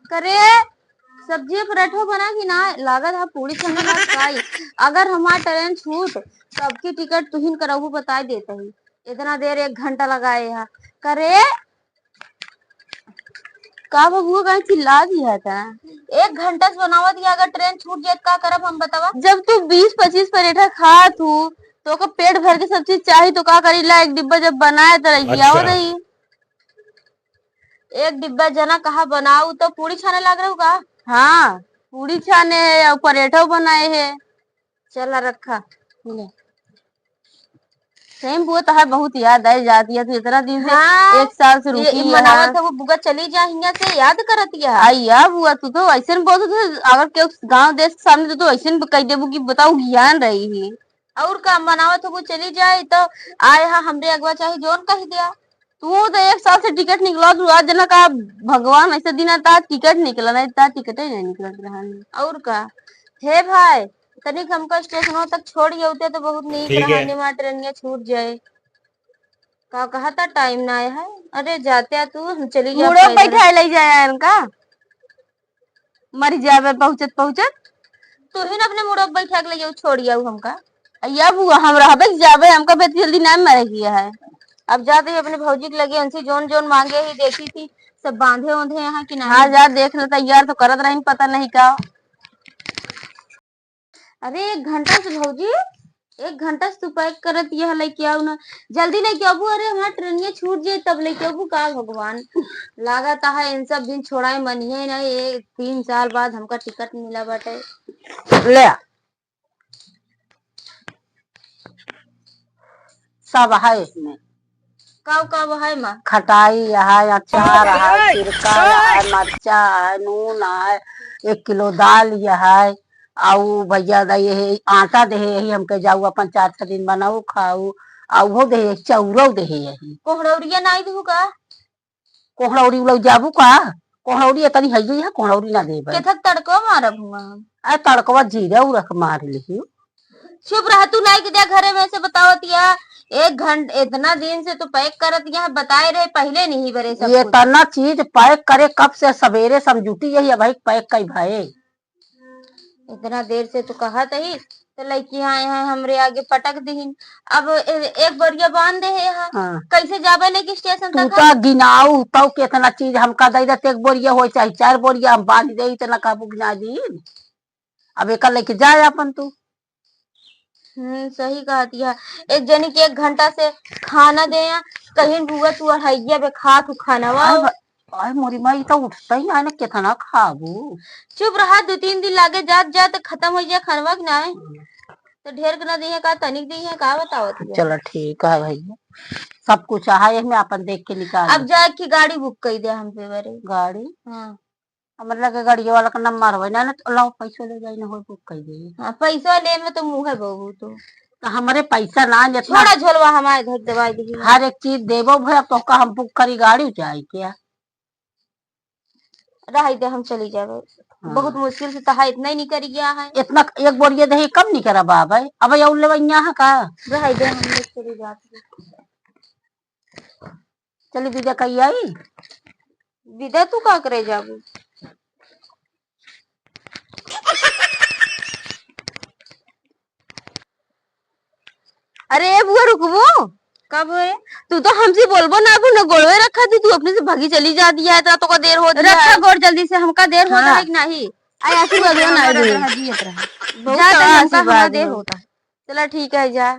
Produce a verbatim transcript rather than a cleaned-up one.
करे, सब्जी पराठा बना कि ना? लागत है पूड़ी छाने लाग पाई। अगर हमार ट्रेन छूट, तो अब की टिकट तुहिन करबू, बताई देत ही। इतना देर एक घंटा लगाए है। करे, का बबुआ, काहे चिल्ला दिया था? एक घंटा से बनावत ही, अगर ट्रेन छूट जाए, का करब हम, बतावा? जब तू बीस पच्चीस पराठा खात हूँ, तो ओकर पेट भर के सब चीज चाही, तो का करी ला, एक डिब्बा जब बनाए तो रही, अच्छा। आओ नहीं। एक डिब्बा जना कहा बनाऊ, तो पूड़ी छाने लाग रहू का? हाँ, पूड़ी छाने है और पराठा बनाए है। चला रखा। ले। सही में बुआ, तोहार बहुत याद आई जात है, तू इतना दिन से, हाँ, एक साल से ये, रुकी ये है। मनावत है, वो बुआ चली जा हियां से, याद करत है। आई या बुआ, तू तो ऐसे में बोलत है, अगर केहू गांव देश के सामने तो तू ऐसे में कह देबू कि बताओ ज्ञान रही है। और का, मनावत हो, वो चली जाए तो आए हा हमरे अगवा चाहे जोन कह दिया। तू तो एक साल से टिकट निकलत हू, आज जना का भगवान ऐसे दिन आता, टिकट निकला नहीं, ता टिकट ही नहीं निकलत रहा। और का, हे भाई, तनिक हमका स्टेशनों तक छोड़ गए होते तो बहुत नीक ठीक रहा, है। निमा ट्रेनिया छूट जाए। का कहा था, टाइम ना आया है। अरे जाते आ तू, हम चली जाए मुड़ो पैदल। बैठाए ले जाए इनका। मर जावे पहुँचत पहुँचत। तू ही ना अपने मुड़ो बैठा के ले जाऊ, छोड़ आऊ हमका। या बुआ, हम रहबे कि जाबे, हमका बेत जल्दी ना मरे किया है। अब जाते ही अपने भौजी के लगे, उनसे जोन जोन मांगे ही देखी थी, सब बांधे ओंधे यहाँ कि नहीं। हाँ, जा देख ले, तैयार तो करत रही, पता नहीं का। अरे एक घंटा से भौजी, एक घंटा से तू पैक करत यह लेके आऊ ना, जल्दी लेके आबू। अरे हमार ट्रेनिया छूट जाए तब लेके आबू का भगवान। लागत है इन सब दिन छोड़ाए मनिहे ना, ये तीन साल बाद हमका टिकट मिला बाटे। ले आ। सब है इसमें। काव काव है माँ? खटाई है, अचार है, सिरका है, मरचा है, नून है, एक किलो दाल यह है, आऊ भैया दे यही आटा दे यही हमके जाऊ अपन चार छह दिन बनाऊ खाऊ, आऊ वो दे यही चौरो दे यही। कोहड़ौरिया नाई दू का? कोहड़ौरी उलौ जाबू का? कोहड़ौरी एतनी हइये है, कोहड़ौरी ना देबे। केथक तड़को मारब हुआ हम। आ तड़कवा जीरा उरख मार लिही। चुप रह, तू नाई के जा घरे में से बतावत या। एक घंट-, इतना दिन से तू पैक करत या, बताए रहे पहिले नहीं बरे सब ये कुछ। तना चीज पैक करे कब से, सवेरे से हम जुटी यही, अब भाई पैक कई भाई। इतना देर से तू कहत ही, तो लइकी आए हैं हमरे आगे पटक दिहिन। अब ए-, एक बोरिया बांध दे है यहाँ। हाँ। कैसे जाबे लेके स्टेशन तू तक तो हम? गिनाऊ, तौ केतना चीज हमका दे देते, एक बोरिया हो चाहे चार बोरिया हम बांध दे, इतना काबू गिना दीन। अब एका लेके जाए अपन तू। हम्म, सही कहत या। एक जनी के एक घंटा से खाना दे या, कहीं बुआ तू अढ़ाइया बे खात हूँ खानावा। आय बा-, आय मोरी माई, ई तो उठता ही ना, ना केतना खाबू। चुप रहा, दो तीन दिन लागे जात जात खत्म हो जाए खानवा के नाय। हम्म। तो ढेर के ना दिहे का, तनिक दिहे का, बतावत है। चलो ठीक है भैया, सब कुछ है, इसमें अपन देख के निकाल अब ले। जाए की गाड़ी बुक कर दे हम पे बरे। गाड़ी? हाँ। अब मतलब के गाड़िया वाला का नंबर होई ना, ना तो लाओ पैसो ले जाई ना, होई बुक कर दे। हाँ, पैसो ले में तो मुँह है बहू तो। तो हमरे पैसा ना जितना छोड़ा झोलवा हमारे घर दवाई दी। हर एक चीज देबो भैया, तो का हम बुक करी गाड़ी जाए क्या? रहाई दे, हम चली जाबे। हाँ। बहुत मुश्किल से तहा इतना ही निकल गया है। इतना एक बोरिया दही कम निकरा बाबा। अब ये उल्ले बनिया है का? रहाई दे, हम लोग चली जाते। चली विदा कही आई। विदा तू का करे जाबू? अरे ए बुआ, रुकबू? कब है? तू तो हमसे बोलबो ना, अबू ना गोड़वे रखा थी, तू अपने से भागी चली जाती है, इतना तो का देर होती रखा है। गोड़ जल्दी से, हमका देर होता हाँ। है कि नहीं? आय आसी बदलो ना जियत रहा, दे। जियत रहा। बहुत जा, तो आसी हमका, हमका बाद देर हो। होता है। चला ठीक है, जा।